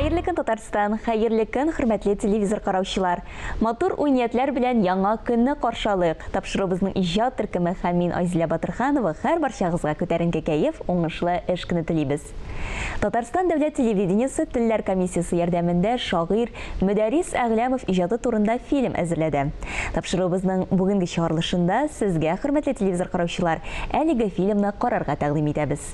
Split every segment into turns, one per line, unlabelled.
Хәерле көн, Татарстан! Хәерле көн, хөрмәтле телевизор караучылар! Матур уй-ниятләр белән яңа көнне каршы алыйк. Тапшыруыбызның иҗат төркеме һәм мин, Айзилә Батырханова, һәрбарчагызга күтәренке кәеф, уңышлы эш көне телибез. Татарстан дәүләт телевидениесе Телләр комиссиясе ярдәмендә шагыйрь Мөдәррис Әгъләмов иҗаты турында фильм әзерләде. Тапшыруыбызның бүгенге чыгарылышында сезгә, хөрмәтле телевизор караучылар, әлеге фильмны карарга тәкъдим итәбез.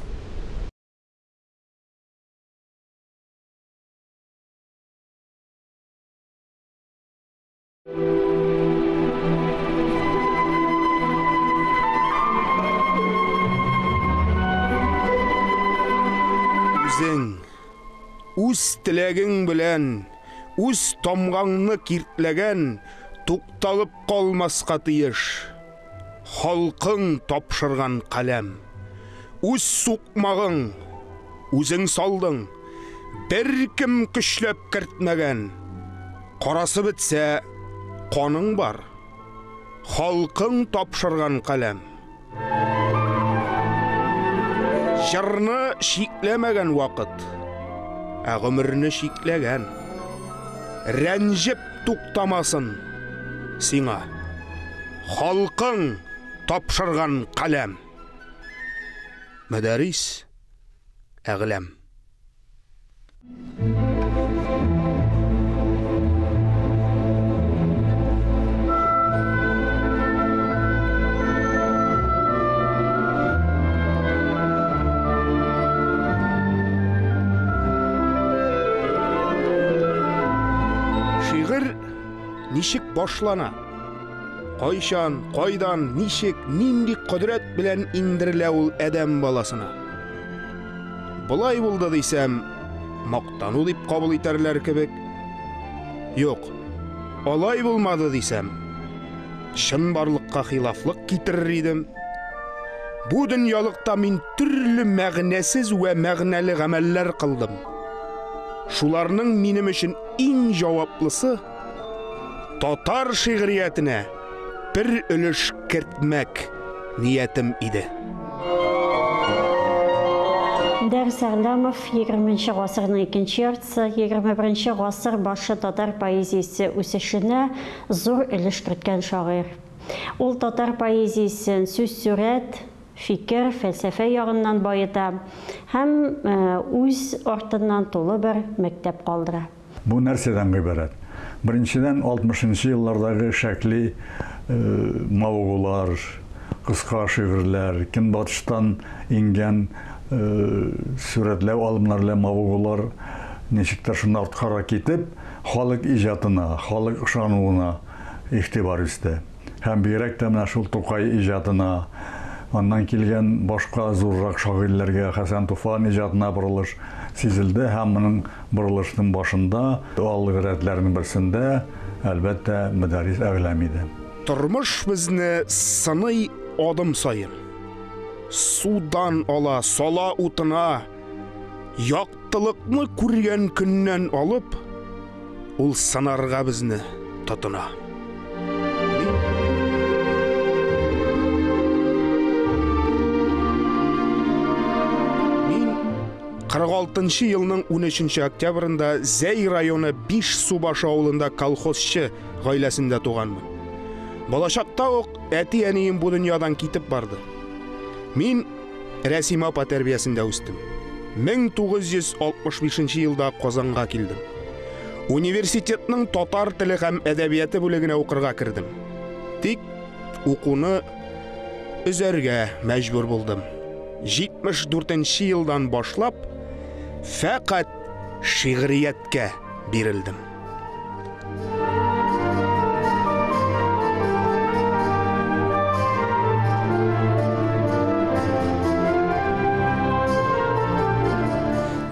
Үзең, үз теләгең белән, үз тамгаңны киртләгән, тукталып калмаска тиеш. Халкың тапшырган каләм. Үз сукмагың, үзең салдың, беркем көчләп кертмәгән. Карасы бетсә, каның бар. Халкың тапшырган каләм. Җырны чикләмәгән вакыт, ә гомерне чикләгән. Рәнҗеп туктамасын сиңа. Халкың тапшырган каләм. Мөдәррис Әгъләм. Шигырь ничек башлана? Кайчан, кайдан, ничек, нинди кодрәт белән иңдерелә ул адәм баласына? Болай булды дисәм, мактану дип кабул итәрләр кебек. Юк, алай булмады дисәм, чынбарлыкка хилафлык китерер идем. Бу дөньялыкта мин төрле мәгънәсез вә мәгънәле гамәлләр кылдым. Шуларның минем өчен иң җаваплысы татар шигъриятенә бер өлеш кертмәк ниятем иде.
Мөдәррис Әгъләмов, егерменче гасырның икенче яртысы, 21 гасыр башы татар поэзиясе үсешенә зур өлеш керткән шагыйрь. Ул татар поэзиясен сүз-сурәт, фикер, фәлсәфә ягыннан баета һәм үз артыннан тулы бер мәктәп калдыра.
Бу нәрсәдән гыйбарәт? Беренчедән, 60 нчы еллардагы шәкли мавыгулар, кыска шигырьләр, көнбатыштан иңгән сурәтләү алымнары белән мавыгулар ничектер шунда арткарак китеп, халык иҗатына, халык ышануына игътибар үсте. Һәм бигрәк тә менә шул Тукай иҗатына, аннан килгән башка зуррак шагыйрьләргә, Хәсән Туфан иҗатына борылыш сизелде һәм моның борылышның башында, алгы рәтләрнең берсендә, әлбәттә, Мөдәррис Әгъләм иде.
Тормыш безне сыный адым саен. Судан ала, сала утына. Яктылыкны күргән көннән алып, ул сынарга безне тотына. Мин 46 нчы елның 13 октябрендә Зәй районы Биш Субашы авылында колхозчы гаиләсендә туганмын. Балачакта ук әти-әнием бу дөньядан китеп барды. Мин Рәсимә апа тәрбиясендә үстем. 1965 елда Казанга килдем. Университетның татар теле һәм әдәбияты бүлегенә укырга кердем. Тик укуны өзәргә мәҗбүр булдым. 74 елдан башлап фәкать шигърияткә бирелдем.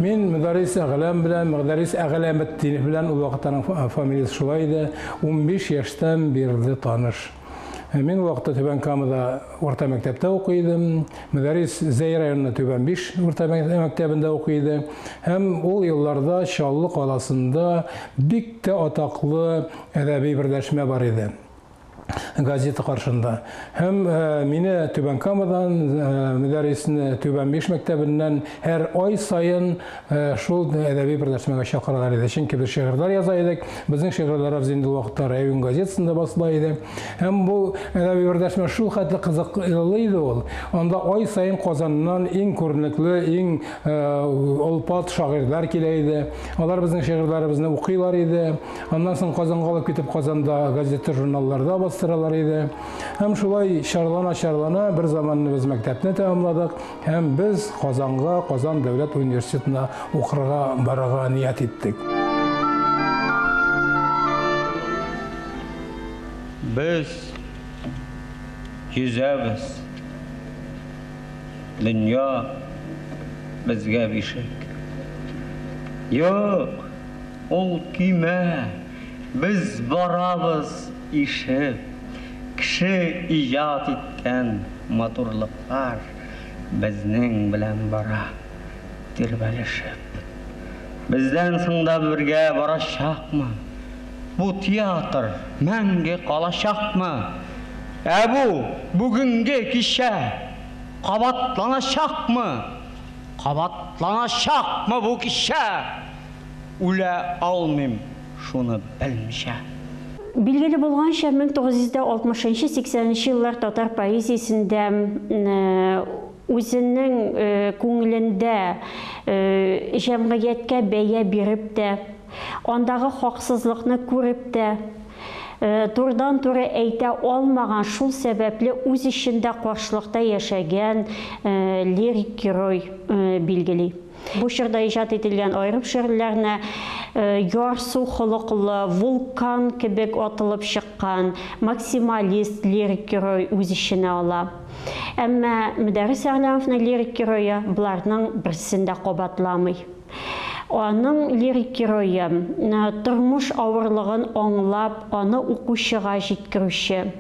Мин Мөдәррис Әгъләм белән, Мөдәррис Әгъләметдинов белән, ул вакытта аның фамилиясе шулай иде, 15 яшьтән бирле таныш. Мин ул вакытта Түбән Камада урта мәктәптә укый идем. Мөдәррис Зәй районында Түбән Биш урта мәктәбендә укый иде. Һәм ул елларда Чаллы каласында бик тә атаклы әдәби берләшмә бар иде. Газета каршында. Һәм мине Түбән Камадан, Мөдәррисне Түбән Биш мәктәбеннән һәр ай саен шул әдәби берләшмәгә чакыралар иде. Чөнки без шигырьләр яза идек. Безнең шигырьләребез инде ул вакытта район газетасында басыла иде. Һәм бу әдәби берләшмә шул хәтле кызыклы иде ул. Анда ай саен Казаннан иң күренекле, иң олпат шагыйрьләр килә иде. Алар безнең шигырьләребезне укыйлар иде. Аннан соң Казанга алып китеп, Казанда газета, журналларда бастыралар иде. Һәм шулай чарлана-чарлана бер заманны без мәктәпне тәмамладык һәм без Казанга, Казан дәүләт университетына укырга барырга ният иттек.
Без йөзәбез. Дөнья безгә бишек. Юк, ул көймә, без барабыз ишеп. Кеше иҗат иткән матурлыклар безнең белән бара тирбәлешеп. Бездән соң да бергә барачакмы? Бу театр мәңге калачакмы? Ә бу бүгенге кичә кабатланачакмы? Кабатланачакмы бу кичә? Үлә алмыйм шуны белмичә.
Билгеле булганча, 1960-80 еллар татар поэзиясендә үзенең күңелендә җәмгыятькә бәя биреп тә, андагы хаксызлыкны күреп тә, турыдан-туры әйтә алмаган, шул сәбәпле үз эчендә каршылыкта яшәгән лирик герой билгели. Бу чорда иҗат ителгән аерым шигырьләрне ярсу холыклы, вулкан кебек атылып чыккан максималист лирик герой үз эченә ала. Әмма Мөдәррис Әгъләмовның лирик герое боларның берсен дә кабатламый. Аның лирик герое тормыш авырлыгын аңлап, аны укучыга җиткерүче.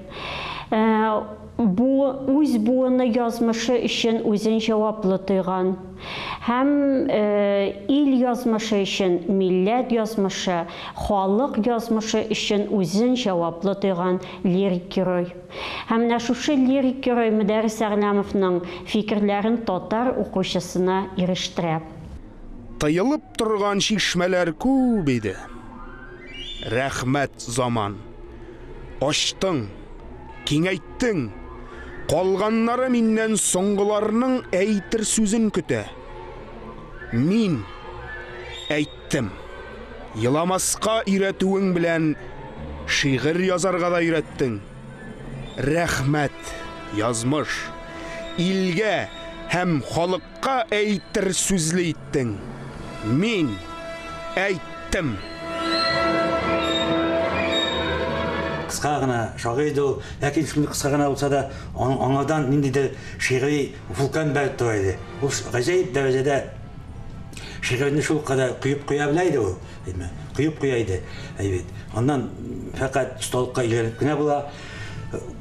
Бу үз буыны язмышы өчен үзен җаваплы тойган һәм ил язмышы өчен, милләт язмышы, халык язмышы өчен үзен җаваплы тойган лирик герой. Һәм менә шушы лирик герой Мөдәррис Әгъләмовның фикерләрен татар укучысына ирештерә.
Тыелып торган чишмәләр күп иде. Рәхмәт, заман. Ачтың, киңәйттең. Калганнары миннән соңгыларның әйтер сүзен көтә. Мин әйттем. Еламаска өйрәтүең белән шигырь язарга да өйрәттең. Рәхмәт, язмыш. Илгә һәм халыкка әйтер сүзле иттең. Мин әйттем.
Кыска гына шагыйрь иде ул, ләкин шундый кыска гына булса да, аңардан ниндидер шигъри вулкан бәреп тора иде. Ул гаҗәеп дәрәҗәдә шигырьне шул кадәр коеп куя белә иде ул, әйме, коеп куя иде, әйбит. Аннан фәкать осталыкка өйрәнеп кенә була.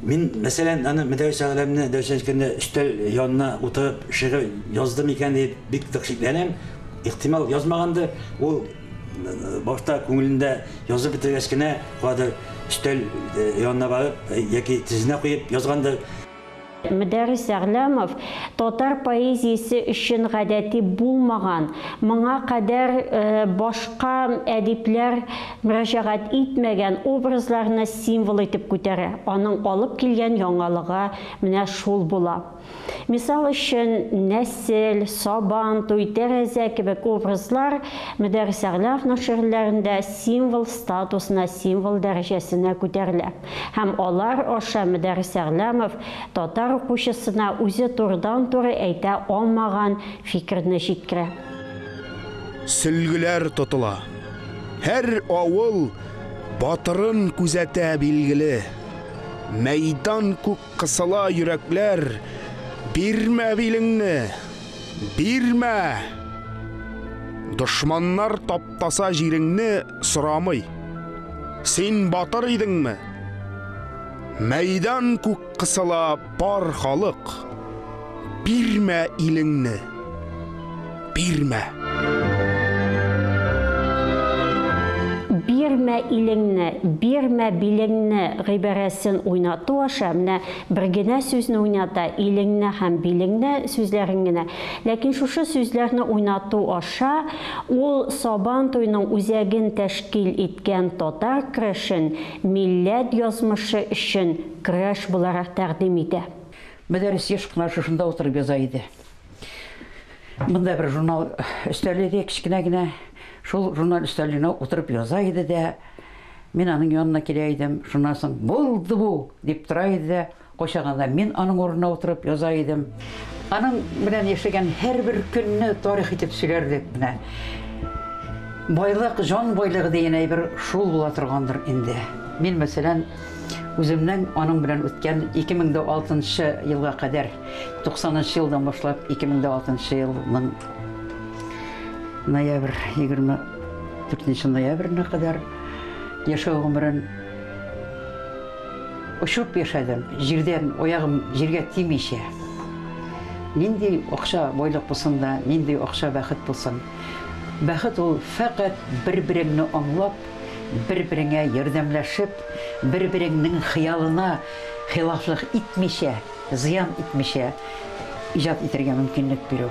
Мин, мәсәлән, аны Мөдәррис Әгъләмне дәрестән киткәндә өстәл янына утырып шигырь язды микән дип бик нык шикләнәм. Ихтимал, язмагандыр. Ул башта күңелендә язып бетергәч кенә, кадер өстәл янына барып яки тезенә куеп язгандыр.
Мөдәррис Әгъләмов татар поэзиясе өчен гадәти булмаган, моңа кадәр башка әдипләр мөрәҗәгать итмәгән образларны символ итеп күтәрә. Аның алып килгән яңалыгы менә шул була. Мисал өчен, нәсел, сабан туй, тәрәзә кебек образлар Мөдәррис Әгъләмовның шигырьләрендә символ статусына, символ дәрәҗәсенә күтәрелә. Һәм алар аша Мөдәррис Әгъләмов татар укучысына үзе турыдан-туры әйтә алмаган фикерне җиткерә.
Сөлгеләр тотыла. Һәр авыл батырын күзәтә, билгеле. Мәйдан күк кысыла йөрәкләр, бирмә билеңне, бирмә! Дошманнар таптаса җиреңне, сорамый. Син батыр идеңме? Мәйдан күк кысыла бар халык, бирмә илеңне, бирмә!
Бирмә илеңне, бирмә билеңне гыйбарәсен уйнату аша, менә бер генә сүзне уйната, илеңне һәм билеңне сүзләрен генә. Ләкин шушы сүзләрне уйнату аша ул Сабан туеның үзәген тәшкил иткән татар көрәшен милләт язмышы өчен көрәш буларак тәкъдим итә.
Мөдәррис еш кына шушында утырып яза иде. Монда бер журнал өстәле иде, кечкенә генә. Шул журнал өстәленә утырып яза иде дә, мин аның янына килә идем. Шуннан соң, булды бу, дип тора иде дә, кайчагында мин аның урынына утырып яза идем. Аның белән яшәгән һәрбер көнне тарих итеп сөйләрлек менә. Байлык, җан байлыгы дигән әйбер шул була торгандыр инде. Мин, мәсәлән, үземнең аның белән үткән 2006 нчы елга кадәр, 90 нчы елдан башлап 2006 нчы елның ноябрь, 24 ноябренә кадәр яшәү гомерен очып яшәдем, җирдән аягым җиргә тимичә. Нинди акча байлык булсын да, нинди акча бәхет булсын. Бәхет ул фәкать бер-береңне аңлап, бер-береңә ярдәмләшеп, бер-береңнең хыялына хилафлык итмичә, зыян итмичә иҗат итәргә мөмкинлек бирү.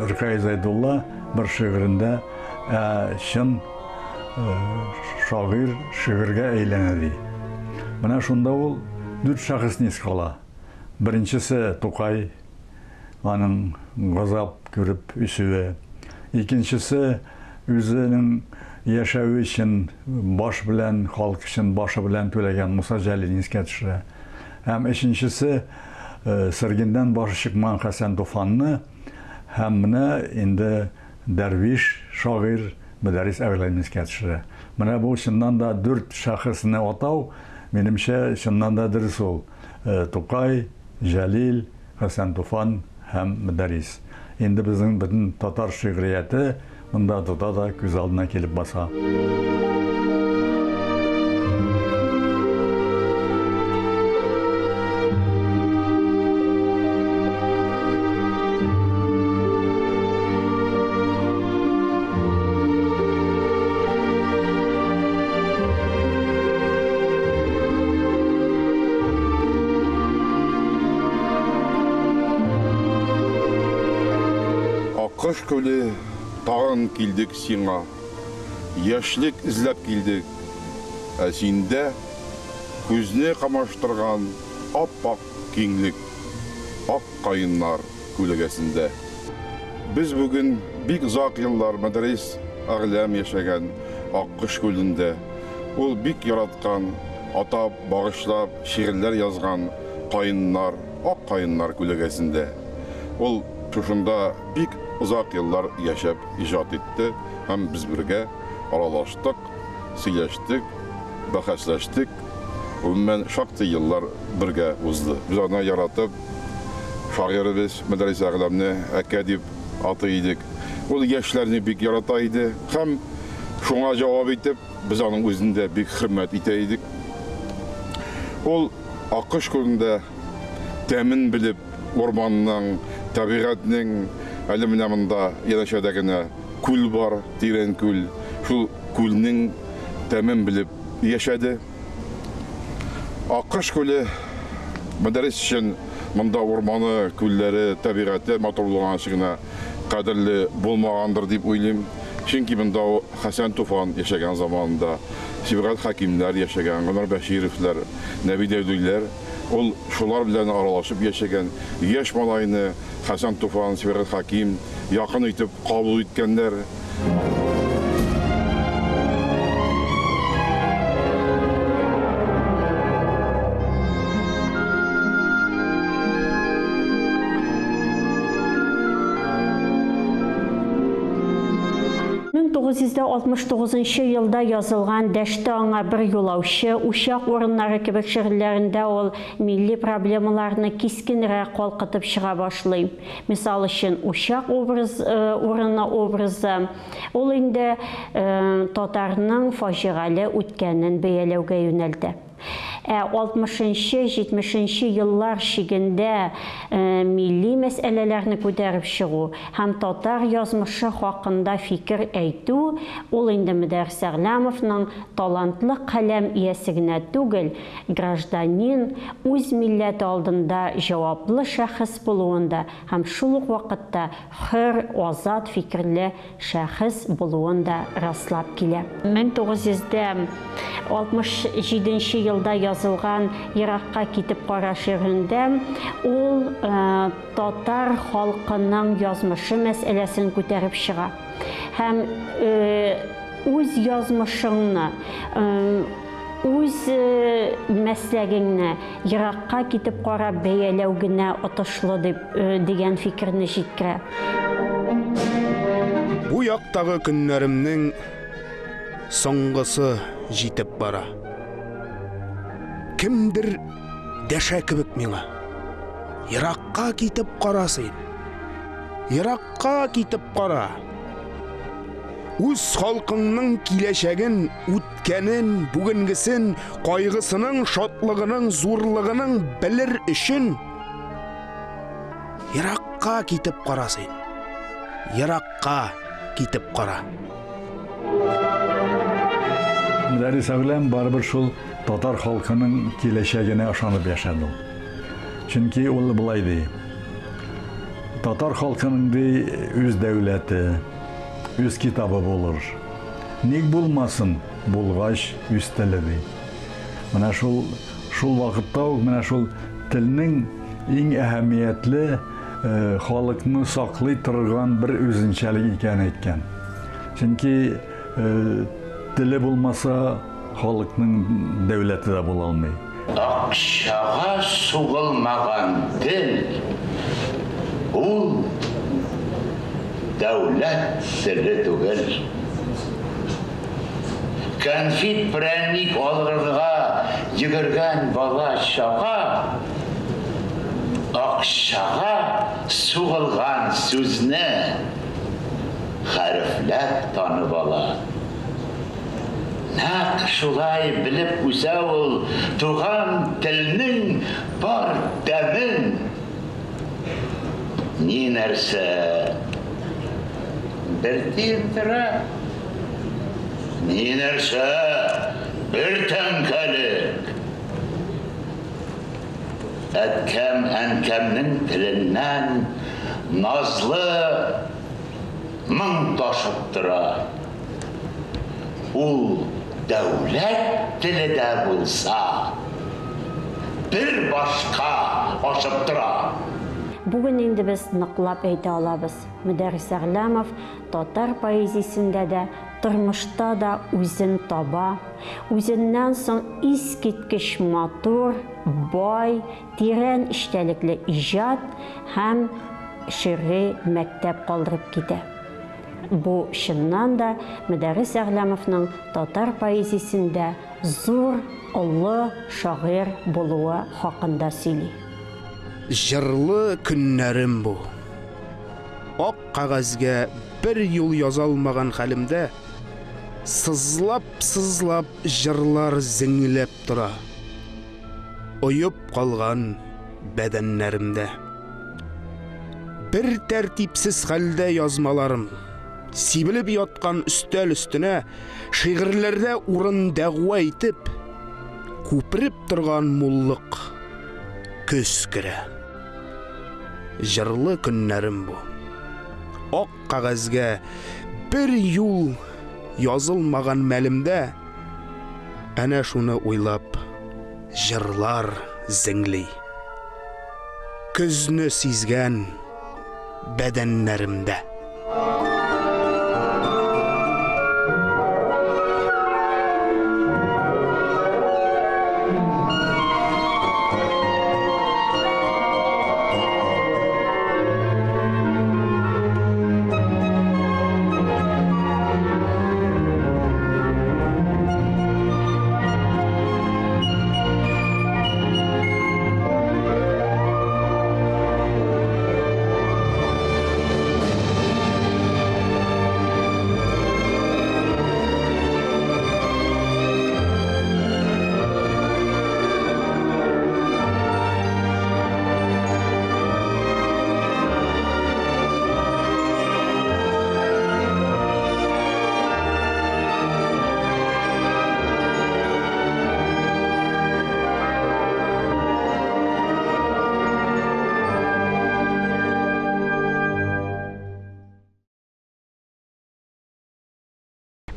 Ркаил Зәйдулла бер шигырендә ә чын шагыйрь шигырьгә әйләнә ди. Менә шунда ул дүрт шәхесне искә ала. Беренчесе Тукай, аның газап күреп үсүе. Икенчесе үзенең яшәве өчен баш белән, халык өчен башы белән түләгән Муса Җәлилне искә төшерә. Һәм өченчесе Сергиндән башы чыкмаган Хәсән Туфанны һәм менә инде дәрвиш шагыйрь Мөдәррис Әгъләмне искә төшерә. Менә бу чыннан да дүрт шәхесне атау, минемчә, чыннан да дөрес ул. Тукай, Җәлил, Хәсән Туфан һәм Мөдәррис. Инде безнең бөтен татар шигърияте монда тота да күз алдына килеп баса.
Аккош күле, тагын килдек сиңа. Яшьлек эзләп килдек. Ә синдә күзне камаштырган ап-ак киңлек, ак каеннар күләгәсендә. Без бүген бик озак еллар Мөдәррис Әгъләм яшәгән Аккош күлендә. Ул бик яраткан, атап, багышлап шигырьләр язган каеннар, ак каеннар күләгәсендә. Ул шушында бик озак еллар яшәп иҗат итте һәм без бергә аралаштык, сөйләштек, бәхәсләштек. Гомумән, шактый еллар бергә узды. Без аны яратып, шагыйребез Мөдәррис Әгъләмне әкә дип атый идек. Ул яшьләрне бик ярата иде һәм шуңа җавап итеп, без аның үзен дә бик хөрмәт итә идек. Ул Аккош күлендә тәмен белеп, урманның, табигатьнең, әле менә монда янәшәдә генә күл бар, тирән күл. Шул күлнең тәмен белеп яшәде. Аккош күле Мөдәррис өчен монда урманы, күлләре, табигате матурлыгы өчен генә кадерле булмагандыр дип уйлыйм. Чөнки монда Хәсән Туфан яшәгән заманында, Сибгат Хәкимнәр яшәгән, Гомәр Бәшировлар, Нәби Дәүдиләр. Ул шулар белән аралашып яшәгән. Яшь малайны Хәсән Туфан, Сибгат Хәким якын итеп кабул иткәннәр.
Нчы елда язылган Дәште аңа бер юлаучы, Учак урыннары кебек шигырьләрендә ул милли проблемаларны кискенрәк калкытып чыга башлый. Мисал өчен, учак образ, урыны образы, ул инде татарның фаҗигале үткәнен бәяләүгә юнәлтә. Ә 60-нчы, 70-нче еллар чигендә милли мәсьәләләрне күтәреп чыгу һәм татар язмышы хакында фикер әйтү, ул инде Мөдәррис Әгъләмовның талантлы каләм иясе генә түгел, гражданин, үз милләте алдында җаваплы шәхес булуын да һәм шул ук вакытта хөр, азат фикерле шәхес булуын да раслап килә. 1967 нче елда язылган Еракка китеп кара шигырендә ул татар халкының язмышы мәсьәләсен күтәреп чыга һәм үз язмышыңны, үз мәсләгеңне еракка китеп карап бәяләү генә отышлы дип дигән фикерне җиткерә.
Бу яктагы көннәремнең соңгысы җитеп бара. Кемдер дәшә кебек миңа. Еракка китеп кара син. Еракка китеп кара. Үз халкыңның киләчәген, үткәнен, бүгенгесен, кайгысының, шатлыгының, зурлыгының белер өчен еракка китеп кара син. Еракка китеп кара.
Мөдәррис Әгъләм барыбер шул татар халкының киләчәгенә ышанып яшәде ул. Чөнки ул болай ди. Татар халкының ди үз дәүләте, үз китабы булыр. Ник булмасын, булгач үз теле ди. Менә шул шул вакытта ук менә шул телнең иң әһәмиятле халыкны саклый торган бер үзенчәлек икәнен әйткән. Чөнки теле булмаса, халыкның дәүләте дә була алмый.
Акчага сугылмаган тел ул дәүләт теле түгел. Кәнфит, прәнник алырга йөгергән бала-чага акчага сугылган сүзне хәрефләп танып ала. Нәкъ шулай белеп үсә ул туган телнең бар тәмен. Ни нәрсә бер тиен тора, ни нәрсә бер тәңкәлек. Әткәм-әнкәмнең теленнән назлы моң ташып тора. Ул дәүләт теле дә булса, бер башка ашып тора.
Бүген инде без ныклап әйтә алабыз, Мөдәррис Әгъләмов татар поэзиясендә дә, тормышта да үзен таба, үзеннән соң искиткеч матур, бай, тирән эчтәлекле иҗат һәм шигъри мәктәп калдырып китә. Бу, чыннан да, Мөдәррис Әгъләмовның татар поэзиясендә зур, олы шагыйрь булуы хакында сөйли.
Җырлы көннәрем бу. Ак кәгазьгә бер юл яза алмаган хәлемдә, сызлап-сызлап җырлар зеңләп тора. Оеп калган бәдәннәремдә. Бер тәртипсез хәлдә язмаларым, сибелеп яткан өстәл өстенә шигырьләрдә урын дәгъва итеп, күпереп торган муллык, көз керә. Җырлы көннәрем бу. Ак кәгазьгә бер юл язылмаган мәлемдә, әнә шуны уйлап, җырлар зеңли. Көзне сизгән бәдәннәремдә.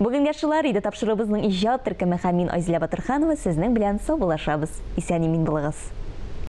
Бүгенгә шулар иде тапшыруыбызның иҗат төркеме һәм мин Айзилә Батырханова сезнең белән саубуллашабыз. Исән-имин булыгыз.